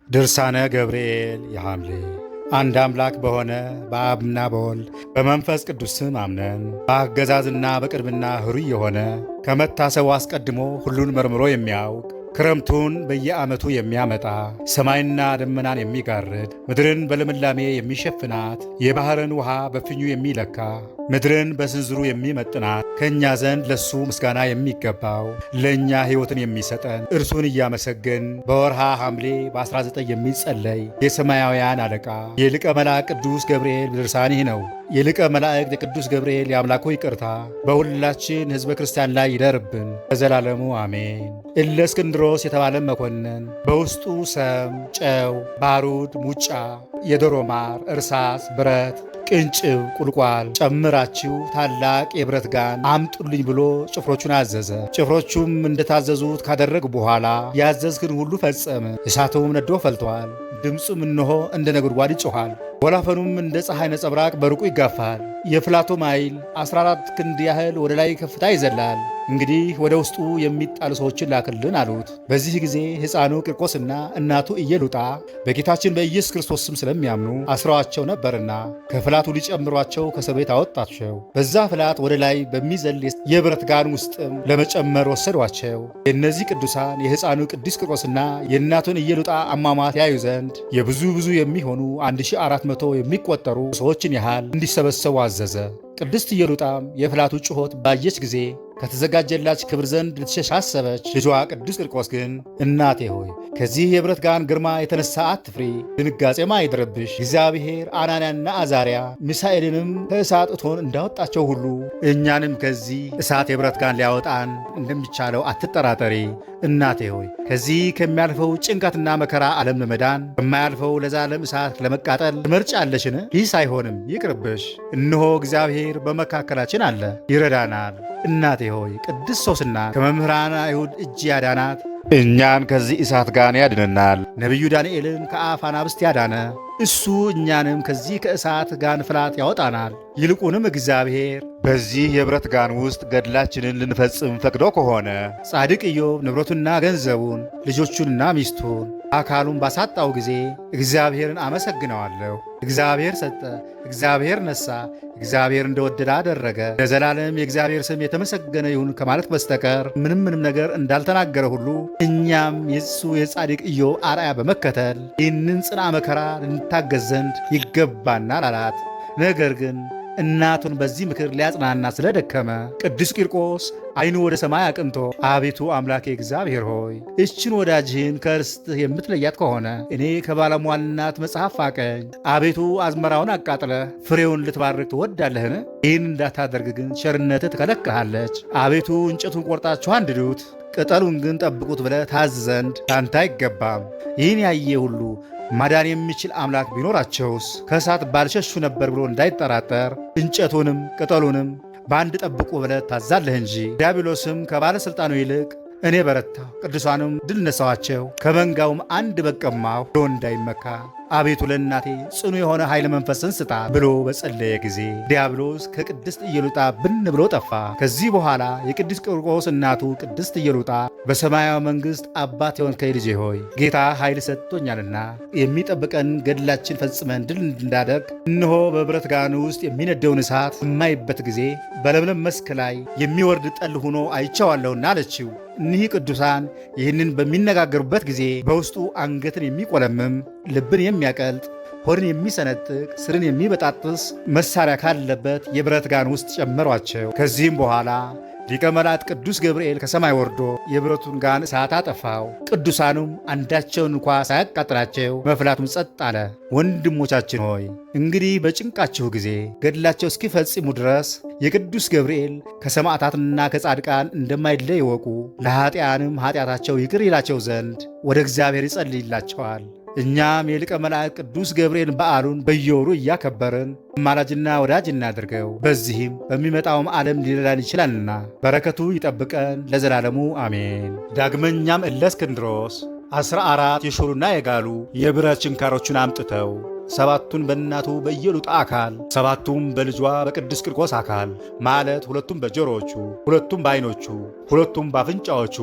ድርሳነ ገብርኤል የሐምሌ። አንድ አምላክ በሆነ በአብና በወልድ በመንፈስ ቅዱስ ስም አምነን፣ በአገዛዝና በቅድምና ህሩይ የሆነ፣ ከመታሰቡ አስቀድሞ ሁሉን መርምሮ የሚያውቅ፣ ክረምቱን በየዓመቱ የሚያመጣ፣ ሰማይና ደመናን የሚጋርድ፣ ምድርን በልምላሜ የሚሸፍናት፣ የባሕርን ውሃ በፍኙ የሚለካ፣ ምድርን በስንዝሩ የሚመጥናት፣ ከእኛ ዘንድ ለሱ ምስጋና የሚገባው፣ ለእኛ ሕይወትን የሚሰጠን እርሱን እያመሰገን በወርሃ ሐምሌ በ19 የሚጸለይ የሰማያውያን አለቃ የሊቀ መላእክት ቅዱስ ገብርኤል ድርሳን ይህ ነው። የሊቀ መላእክት የቅዱስ ገብርኤል የአምላኩ ይቅርታ በሁላችን ሕዝበ ክርስቲያን ላይ ይደርብን ለዘላለሙ አሜን። እለእስክንድሮስ የተባለ መኮንን በውስጡ ሰም፣ ጨው፣ ባሩድ፣ ሙጫ፣ የዶሮ ማር፣ እርሳስ፣ ብረት፣ ቅንጭብ፣ ቁልቋል ጨምራችሁ ታላቅ የብረት ጋን አምጡልኝ ብሎ ጭፍሮቹን አዘዘ። ጭፍሮቹም እንደታዘዙት ካደረጉ በኋላ ያዘዝክን ሁሉ ፈጸመ። እሳቱም ነዶ ፈልቷል። ድምፁም እነሆ እንደ ነጎድጓድ ይጮኻል። ወላፈኑም እንደ ፀሐይ ነጸብራቅ በሩቁ ይጋፋል። የፍላቱ ማይል 14 ክንድ ያህል ወደ ላይ ከፍታ ይዘላል። እንግዲህ ወደ ውስጡ የሚጣሉ ሰዎችን ላክልን አሉት። በዚህ ጊዜ ሕፃኑ ቂርቆስና እናቱ ኢየሉጣ በጌታችን በኢየሱስ ክርስቶስ ስም ስለሚያምኑ አስረዋቸው ነበርና ከፍላቱ ሊጨምሯቸው ከእስር ቤት አወጣቸው። በዛ ፍላት ወደ ላይ በሚዘል የብረት ጋን ውስጥም ለመጨመር ወሰዷቸው። የእነዚህ ቅዱሳን የሕፃኑ ቅዱስ ቂርቆስና የእናቱን ኢየሉጣ አሟሟት ያዩ ዘንድ የብዙ ብዙ የሚሆኑ 1400 የሚቆጠሩ ሰዎችን ያህል እንዲሰበሰቡ አዘዘ። ቅድስት ኢየሉጣም የፍላቱ ጩኸት ባየች ጊዜ ከተዘጋጀላች ክብር ዘንድ ልትሸሽ አሰበች። ልጇ ቅዱስ ቂርቆስ ግን እናቴ ሆይ፣ ከዚህ የብረት ጋን ግርማ የተነሳ አትፍሪ፣ ድንጋጼም አይድረብሽ። እግዚአብሔር አናንያና አዛርያ ሚሳኤልንም ከእሳት እቶን እንዳወጣቸው ሁሉ እኛንም ከዚህ እሳት የብረት ጋን ሊያወጣን እንደሚቻለው አትጠራጠሪ። እናቴ ሆይ፣ ከዚህ ከሚያልፈው ጭንቀትና መከራ ዓለም ለመዳን በማያልፈው ለዘላለም እሳት ለመቃጠል ትመርጫለሽን? ይህስ አይሆንም፣ ይቅርብሽ። እነሆ እግዚአብሔር በመካከላችን አለ፣ ይረዳናል። እናቴ ሆይ፣ ቅድስት ሶስና ከመምህራን አይሁድ እጅ ያዳናት እኛን ከዚህ እሳት ጋር ያድነናል። ነቢዩ ዳንኤልን ከአፍ አናብስት ያዳነ እሱ እኛንም ከዚህ ከእሳት ጋን ፍላት ያወጣናል። ይልቁንም እግዚአብሔር በዚህ የብረት ጋን ውስጥ ገድላችንን ልንፈጽም ፈቅዶ ከሆነ፣ ጻድቅ ኢዮብ ንብረቱንና ገንዘቡን፣ ልጆቹንና ሚስቱን፣ አካሉን ባሳጣው ጊዜ እግዚአብሔርን አመሰግነዋለሁ። እግዚአብሔር ሰጠ፣ እግዚአብሔር ነሳ፣ እግዚአብሔር እንደወደደ አደረገ፣ ለዘላለም የእግዚአብሔር ስም የተመሰገነ ይሁን ከማለት በስተቀር ምንም ምንም ነገር እንዳልተናገረ ሁሉ፣ እኛም የሱ የጻድቅ ኢዮብ አርአያ በመከተል ይህንን ጽና መከራ ልንታገዝ ዘንድ ይገባናል አላት። ነገር ግን እናቱን በዚህ ምክር ሊያጽናና ስለደከመ ቅዱስ ቂርቆስ ዓይኑ ወደ ሰማይ አቅንቶ አቤቱ አምላኬ እግዚአብሔር ሆይ፣ እችን ወዳጅህን ከርስትህ የምትለያት ከሆነ እኔ ከባለሟልናት መጽሐፍ ፋቀኝ። አቤቱ፣ አዝመራውን አቃጥለህ ፍሬውን ልትባርክ ትወዳለህን? ይህን እንዳታደርግ ግን ቸርነትህ ትከለክልሃለች። አቤቱ፣ እንጨቱን ቆርጣችሁ አንድዱት፣ ቅጠሉን ግን ጠብቁት ብለህ ታዝ ዘንድ ላንተ አይገባም። ይህን ያየ ሁሉ ማዳን የሚችል አምላክ ቢኖራቸውስ ከእሳት ባልሸሹ ነበር ብሎ እንዳይጠራጠር እንጨቱንም ቅጠሉንም በአንድ ጠብቁ ብለህ ታዛለህ እንጂ። ዲያብሎስም ከባለሥልጣኑ ይልቅ እኔ በረታሁ፣ ቅዱሳንም ድል ነሳኋቸው፣ ከመንጋውም አንድ በግ ቀማሁ ብሎ እንዳይመካ፣ አቤቱ ለእናቴ ጽኑ የሆነ ኃይለ መንፈስን ስጣት ብሎ በጸለየ ጊዜ ዲያብሎስ ከቅድስት ኢየሉጣ ብን ብሎ ጠፋ። ከዚህ በኋላ የቅዱስ ቂርቆስ እናቱ ቅድስት ኢየሉጣ በሰማያዊ መንግሥት አባት የሆንከኝ ልጄ ሆይ፣ ጌታ ኃይል ሰጥቶኛልና የሚጠብቀን ገድላችን ፈጽመን ድል እንዳደርግ፣ እነሆ በብረት ጋን ውስጥ የሚነደውን እሳት የማይበት ጊዜ በለምለም መስክ ላይ የሚወርድ ጠል ሆኖ አይቼዋለሁና አለችው። እኒህ ቅዱሳን ይህንን በሚነጋገሩበት ጊዜ በውስጡ አንገትን የሚቆለምም፣ ልብን የሚያቀልጥ፣ ሆድን የሚሰነጥቅ፣ ስርን የሚበጣጥስ መሳሪያ ካለበት የብረት ጋን ውስጥ ጨመሯቸው። ከዚህም በኋላ ሊቀ መላእክት ቅዱስ ገብርኤል ከሰማይ ወርዶ የብረቱን ጋን እሳት አጠፋው። ቅዱሳኑም አንዳቸውን እንኳ ሳያቃጥላቸው መፍላቱን ጸጥ አለ። ወንድሞቻችን ሆይ፣ እንግዲህ በጭንቃችሁ ጊዜ ገድላቸው እስኪፈጽሙ ድረስ የቅዱስ ገብርኤል ከሰማዕታትና ከጻድቃን እንደማይለይ ይወቁ። ለኃጢአንም ኃጢአታቸው ይቅር ይላቸው ዘንድ ወደ እግዚአብሔር ይጸልይላቸዋል። እኛም የሊቀ መላእክት ቅዱስ ገብርኤል በዓሉን በየወሩ እያከበርን አማላጅና ወዳጅ እናድርገው። በዚህም በሚመጣውም ዓለም ሊረዳን ይችላልና በረከቱ ይጠብቀን ለዘላለሙ አሜን። ዳግመኛም እለእስክንድሮስ 14 የሾሉና የጋሉ የብረት ችንካሮችን አምጥተው ሰባቱን በእናቱ በኢየሉጣ አካል፣ ሰባቱም በልጇ በቅዱስ ቂርቆስ አካል ማለት ሁለቱም በጆሮዎቹ፣ ሁለቱም በዓይኖቹ፣ ሁለቱም በአፍንጫዎቹ፣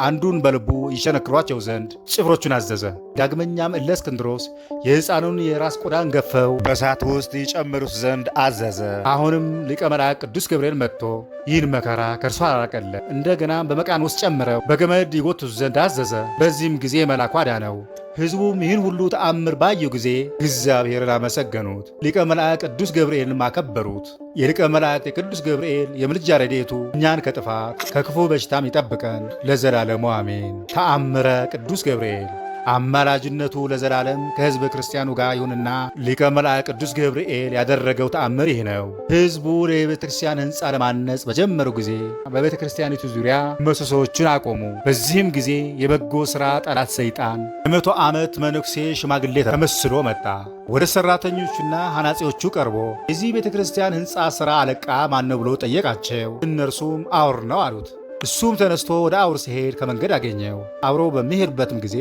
አንዱን በልቡ ይሸነክሯቸው ዘንድ ጭፍሮቹን አዘዘ። ዳግመኛም እለእስክንድሮስ የሕፃኑን የራስ ቆዳን ገፈው በእሳት ውስጥ ይጨምሩት ዘንድ አዘዘ። አሁንም ሊቀ መላእክት ቅዱስ ገብርኤል መጥቶ ይህን መከራ ከእርሷ አራቀለ። እንደገና በመቃን ውስጥ ጨምረው በገመድ ይጎትቱት ዘንድ አዘዘ። በዚህም ጊዜ መልአኩ አዳነው። ሕዝቡም ይህን ሁሉ ተአምር ባዩ ጊዜ እግዚአብሔርን አመሰገኑት። ሊቀ መላእክት ቅዱስ ገብርኤልንም አከበሩት። የሊቀ መላእክት የቅዱስ ገብርኤል የምልጃ ረድኤቱ እኛን ከጥፋት ከክፉ በሽታም ይጠብቀን ለዘላለሙ አሜን። ተአምረ ቅዱስ ገብርኤል አማላጅነቱ ለዘላለም ከሕዝበ ክርስቲያኑ ጋር ይሁንና ሊቀ መላእክት ቅዱስ ገብርኤል ያደረገው ተአምር ይህ ነው። ሕዝቡ የቤተ ክርስቲያን ሕንፃ ለማነጽ በጀመሩ ጊዜ በቤተ ክርስቲያኒቱ ዙሪያ ምሰሶዎችን አቆሙ። በዚህም ጊዜ የበጎ ሥራ ጠላት ሰይጣን የ100 ዓመት መነኩሴ ሽማግሌ ተመስሎ መጣ። ወደ ሠራተኞቹና ሐናጺዎቹ ቀርቦ የዚህ ቤተ ክርስቲያን ሕንፃ ሥራ አለቃ ማን ነው ብሎ ጠየቃቸው። እነርሱም አውር ነው አሉት። እሱም ተነስቶ ወደ አውር ሲሄድ ከመንገድ አገኘው። አብሮ በሚሄድበትም ጊዜ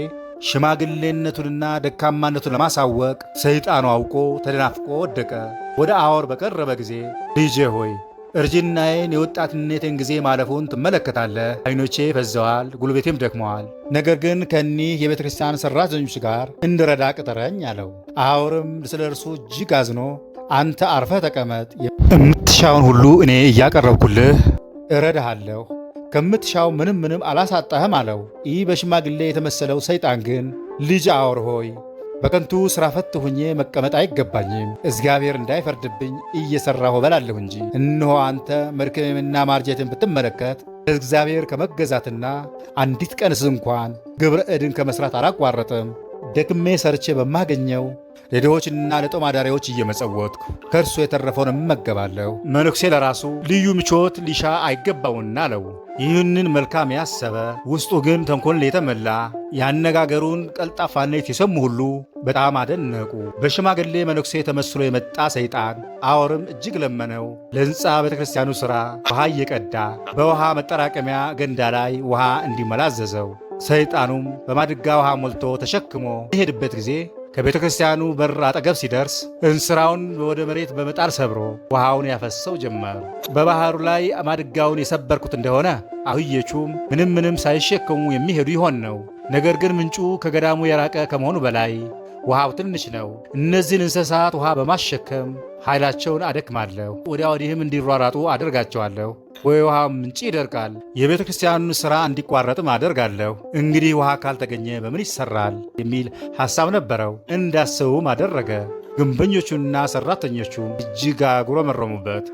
ሽማግሌነቱንና ደካማነቱን ለማሳወቅ ሰይጣኑ አውቆ ተደናፍቆ ወደቀ። ወደ አወር በቀረበ ጊዜ ልጄ ሆይ፣ እርጅናዬን የወጣትነቴን ጊዜ ማለፉን ትመለከታለህ። ዓይኖቼ ፈዘዋል፣ ጉልበቴም ደክመዋል። ነገር ግን ከኒህ የቤተ ክርስቲያን ሠራተኞች ጋር እንድረዳ ቅጠረኝ አለው። አወርም ስለ እርሱ እጅግ አዝኖ አንተ አርፈህ ተቀመጥ፣ የምትሻውን ሁሉ እኔ እያቀረብኩልህ እረዳሃለሁ፣ ከምትሻው ምንም ምንም አላሳጣህም አለው። ይህ በሽማግሌ የተመሰለው ሰይጣን ግን ልጅ አወር ሆይ፣ በከንቱ ሥራ ፈት ሁኜ መቀመጥ አይገባኝም፣ እግዚአብሔር እንዳይፈርድብኝ እየሠራሁ እበላለሁ እንጂ። እነሆ አንተ መድከሜንና ማርጀትን ብትመለከት እግዚአብሔር ከመገዛትና አንዲት ቀንስ እንኳን ግብረ እድን ከመስራት አላቋረጥም። ደክሜ ሰርቼ በማገኘው ለድሆችና ለጦም አዳሪዎች እየመጸወትኩ ከእርሱ የተረፈውን እመገባለሁ። መነኩሴ ለራሱ ልዩ ምቾት ሊሻ አይገባውና አለው። ይህንን መልካም ያሰበ ውስጡ ግን ተንኮል የተመላ ያነጋገሩን ቀልጣፋነት የሰሙ ሁሉ በጣም አደነቁ። በሽማግሌ መነኩሴ ተመስሎ የመጣ ሰይጣን አወርም እጅግ ለመነው። ለሕንፃ ቤተ ክርስቲያኑ ሥራ ውሃ እየቀዳ በውሃ መጠራቀሚያ ገንዳ ላይ ውሃ እንዲሞላ አዘዘው። ሰይጣኑም በማድጋ ውሃ ሞልቶ ተሸክሞ የሄድበት ጊዜ ከቤተ ክርስቲያኑ በር አጠገብ ሲደርስ እንስራውን ወደ መሬት በመጣል ሰብሮ ውሃውን ያፈሰው ጀመር። በባህሩ ላይ ማድጋውን የሰበርኩት እንደሆነ አህዮቹም ምንም ምንም ሳይሸከሙ የሚሄዱ ይሆን ነው። ነገር ግን ምንጩ ከገዳሙ የራቀ ከመሆኑ በላይ ውሃው ትንሽ ነው። እነዚህን እንስሳት ውሃ በማሸከም ኃይላቸውን አደክማለሁ፣ ወዲያ ወዲህም እንዲሯራጡ አደርጋቸዋለሁ። ወይ ውሃ ምንጭ ይደርቃል፣ የቤተ ክርስቲያኑን ሥራ እንዲቋረጥም አደርጋለሁ። እንግዲህ ውሃ ካልተገኘ በምን ይሰራል የሚል ሐሳብ ነበረው። እንዳሰቡም አደረገ። ግንበኞቹና ሠራተኞቹም እጅግ አጉረመረሙበት።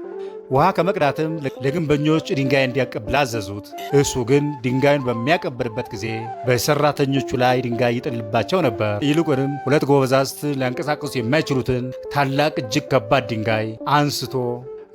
ውሃ ከመቅዳትም ለግንበኞች ድንጋይ እንዲያቀብል አዘዙት። እሱ ግን ድንጋዩን በሚያቀብልበት ጊዜ በሰራተኞቹ ላይ ድንጋይ ይጥልባቸው ነበር። ይልቁንም ሁለት ጎበዛዝት ሊያንቀሳቅሱ የማይችሉትን ታላቅ እጅግ ከባድ ድንጋይ አንስቶ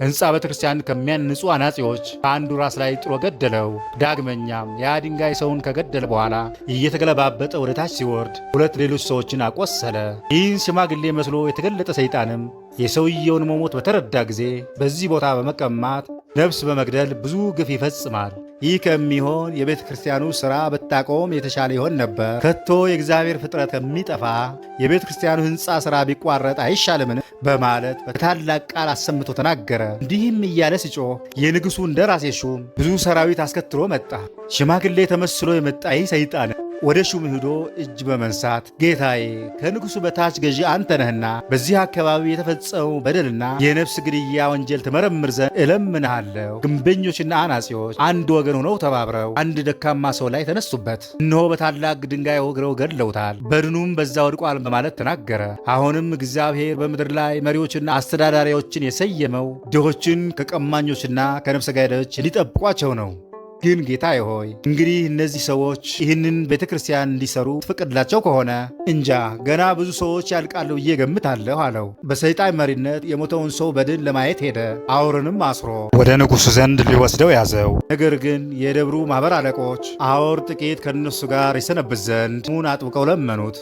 ሕንፃ ቤተ ክርስቲያን ከሚያንጹ አናጺዎች በአንዱ ራስ ላይ ጥሎ ገደለው። ዳግመኛም ያ ድንጋይ ሰውን ከገደለ በኋላ እየተገለባበጠ ወደ ታች ሲወርድ ሁለት ሌሎች ሰዎችን አቆሰለ። ይህን ሽማግሌ መስሎ የተገለጠ ሰይጣንም የሰውየውን መሞት በተረዳ ጊዜ በዚህ ቦታ በመቀማት ነፍስ በመግደል ብዙ ግፍ ይፈጽማል። ይህ ከሚሆን የቤተ ክርስቲያኑ ሥራ ብታቆም የተሻለ ይሆን ነበር። ከቶ የእግዚአብሔር ፍጥረት ከሚጠፋ የቤተ ክርስቲያኑ ሕንፃ ሥራ ቢቋረጥ አይሻልምን? በማለት በታላቅ ቃል አሰምቶ ተናገረ። እንዲህም እያለ ሲጮህ የንጉሡ እንደራሴ ሹም ብዙ ሰራዊት አስከትሎ መጣ። ሽማግሌ ተመስሎ የመጣ ይህ ሰይጣን ወደ ሹም ሂዶ እጅ በመንሳት ጌታዬ፣ ከንጉሡ በታች ገዢ አንተ ነህና በዚህ አካባቢ የተፈጸመው በደልና የነፍስ ግድያ ወንጀል ትመረምር ዘንድ እለምንሃለሁ። ግንበኞችና አናጺዎች አንድ ወገን ሆነው ተባብረው አንድ ደካማ ሰው ላይ ተነሱበት። እነሆ በታላቅ ድንጋይ ወግረው ገድለውታል፣ በድኑም በዛ ወድቋል በማለት ተናገረ። አሁንም እግዚአብሔር በምድር ላይ መሪዎችና አስተዳዳሪዎችን የሰየመው ድሆችን ከቀማኞችና ከነፍሰ ገዳዮች ሊጠብቋቸው ነው። ግን ጌታዬ ሆይ፣ እንግዲህ እነዚህ ሰዎች ይህንን ቤተ ክርስቲያን እንዲሰሩ ትፈቅድላቸው ከሆነ እንጃ ገና ብዙ ሰዎች ያልቃሉ ብዬ ገምታለሁ አለው። በሰይጣን መሪነት የሞተውን ሰው በድን ለማየት ሄደ። አውርንም አስሮ ወደ ንጉሡ ዘንድ ሊወስደው ያዘው። ነገር ግን የደብሩ ማኅበር አለቆች አውር ጥቂት ከእነሱ ጋር ይሰነብት ዘንድ ሙን አጥብቀው ለመኑት።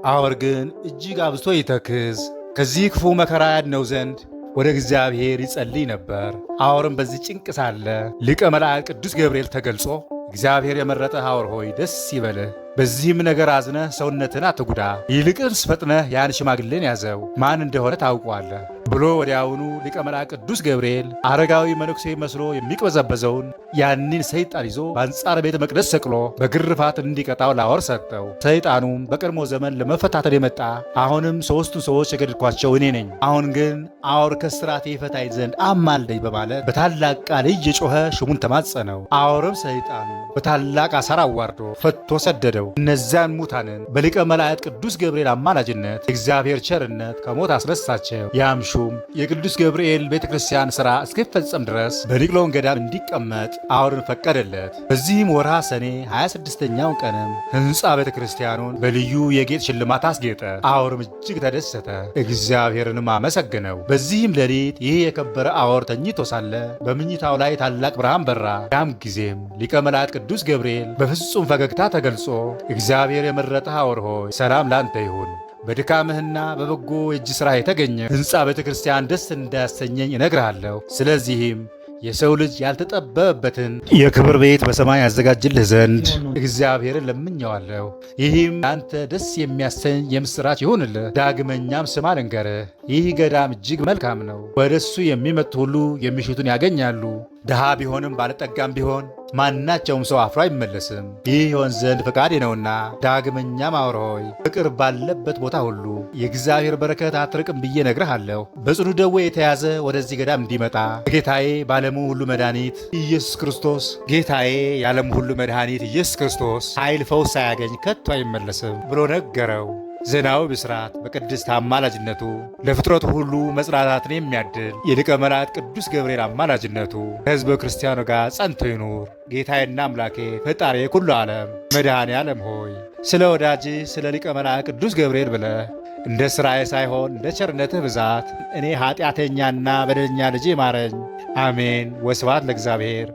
አውር ግን እጅግ አብዝቶ ይተክዝ ከዚህ ክፉ መከራ ያድነው ዘንድ ወደ እግዚአብሔር ይጸልይ ነበር። አወርም በዚህ ጭንቅ ሳለ ሊቀ መላእክት ቅዱስ ገብርኤል ተገልጾ እግዚአብሔር የመረጠህ አወር ሆይ ደስ ይበልህ፣ በዚህም ነገር አዝነህ ሰውነትን አትጉዳ። ይልቅስ ፈጥነህ ያን ሽማግሌን ያዘው፣ ማን እንደሆነ ታውቀዋለህ ብሎ ወዲያውኑ ሊቀ መላእክት ቅዱስ ገብርኤል አረጋዊ መነኩሴ መስሎ የሚቅበዘበዘውን ያንን ሰይጣን ይዞ በአንጻር ቤተ መቅደስ ሰቅሎ በግርፋት እንዲቀጣው ላወር ሰጠው። ሰይጣኑም በቀድሞ ዘመን ለመፈታተን የመጣ አሁንም ሦስቱን ሰዎች የገደልኳቸው እኔ ነኝ፣ አሁን ግን አወር ከእስራቴ ይፈታኝ ዘንድ አማልደኝ በማለት በታላቅ ቃል እየጮኸ ሹሙን ተማጸነው። አወርም ሰይጣኑ በታላቅ አሳር አዋርዶ ፈቶ ሰደደው። እነዚያን ሙታንን በሊቀ መላእክት ቅዱስ ገብርኤል አማላጅነት የእግዚአብሔር ቸርነት ከሞት አስነሳቸው። ያም ሹም የቅዱስ ገብርኤል ቤተ ክርስቲያን ሥራ እስኪፈጸም ድረስ በኒቅሎን ገዳም እንዲቀመጥ አወርን ፈቀደለት። በዚህም ወርሃ ሰኔ 26ኛው ቀንም ሕንፃ ቤተ ክርስቲያኑን በልዩ የጌጥ ሽልማት አስጌጠ። አወርም እጅግ ተደሰተ፣ እግዚአብሔርንም አመሰግነው። በዚህም ሌሊት ይህ የከበረ አወር ተኝቶ ሳለ በምኝታው ላይ ታላቅ ብርሃን በራ። ያም ጊዜም ሊቀ መላእክት ቅዱስ ገብርኤል በፍጹም ፈገግታ ተገልጾ እግዚአብሔር የመረጠህ አወር ሆይ ሰላም ላንተ ይሁን፣ በድካምህና በበጎ የእጅ ሥራ የተገኘ ሕንፃ ቤተ ክርስቲያን ደስ እንዳያሰኘኝ እነግርሃለሁ። ስለዚህም የሰው ልጅ ያልተጠበበበትን የክብር ቤት በሰማይ ያዘጋጅልህ ዘንድ እግዚአብሔርን ለምኜዋለሁ። ይህም አንተ ደስ የሚያሰኝ የምሥራች ይሁንልህ። ዳግመኛም ስማ ልንገርህ፣ ይህ ገዳም እጅግ መልካም ነው። ወደ እሱ የሚመጡ ሁሉ የሚሹትን ያገኛሉ። ድሃ ቢሆንም ባለጠጋም ቢሆን ማናቸውም ሰው አፍሮ አይመለስም። ይህ ይሆን ዘንድ ፈቃዴ ነውና። ዳግመኛም አውር ሆይ ፍቅር ባለበት ቦታ ሁሉ የእግዚአብሔር በረከት አትርቅም ብዬ እነግርሃለሁ። በጽኑ ደዌ የተያዘ ወደዚህ ገዳም እንዲመጣ ጌታዬ ባለሙ ሁሉ መድኃኒት ኢየሱስ ክርስቶስ ጌታዬ የዓለሙ ሁሉ መድኃኒት ኢየሱስ ክርስቶስ ኃይል ፈውስ ሳያገኝ ከቶ አይመለስም ብሎ ነገረው። ዜናዊ ብስራት በቅድስት አማላጅነቱ ለፍጥረቱ ሁሉ መጽናናትን የሚያድል የሊቀ መላእክት ቅዱስ ገብርኤል አማላጅነቱ ከሕዝበ ክርስቲያኑ ጋር ጸንቶ ይኑር። ጌታዬና አምላኬ ፈጣሪ ኩሉ ዓለም መድኃኔ ዓለም ሆይ ስለ ወዳጅ ስለ ሊቀ መላእክት ቅዱስ ገብርኤል ብለህ እንደ ሥራዬ ሳይሆን እንደ ቸርነትህ ብዛት እኔ ኃጢአተኛና በደለኛ ልጅ ማረኝ። አሜን። ወስብሐት ለእግዚአብሔር።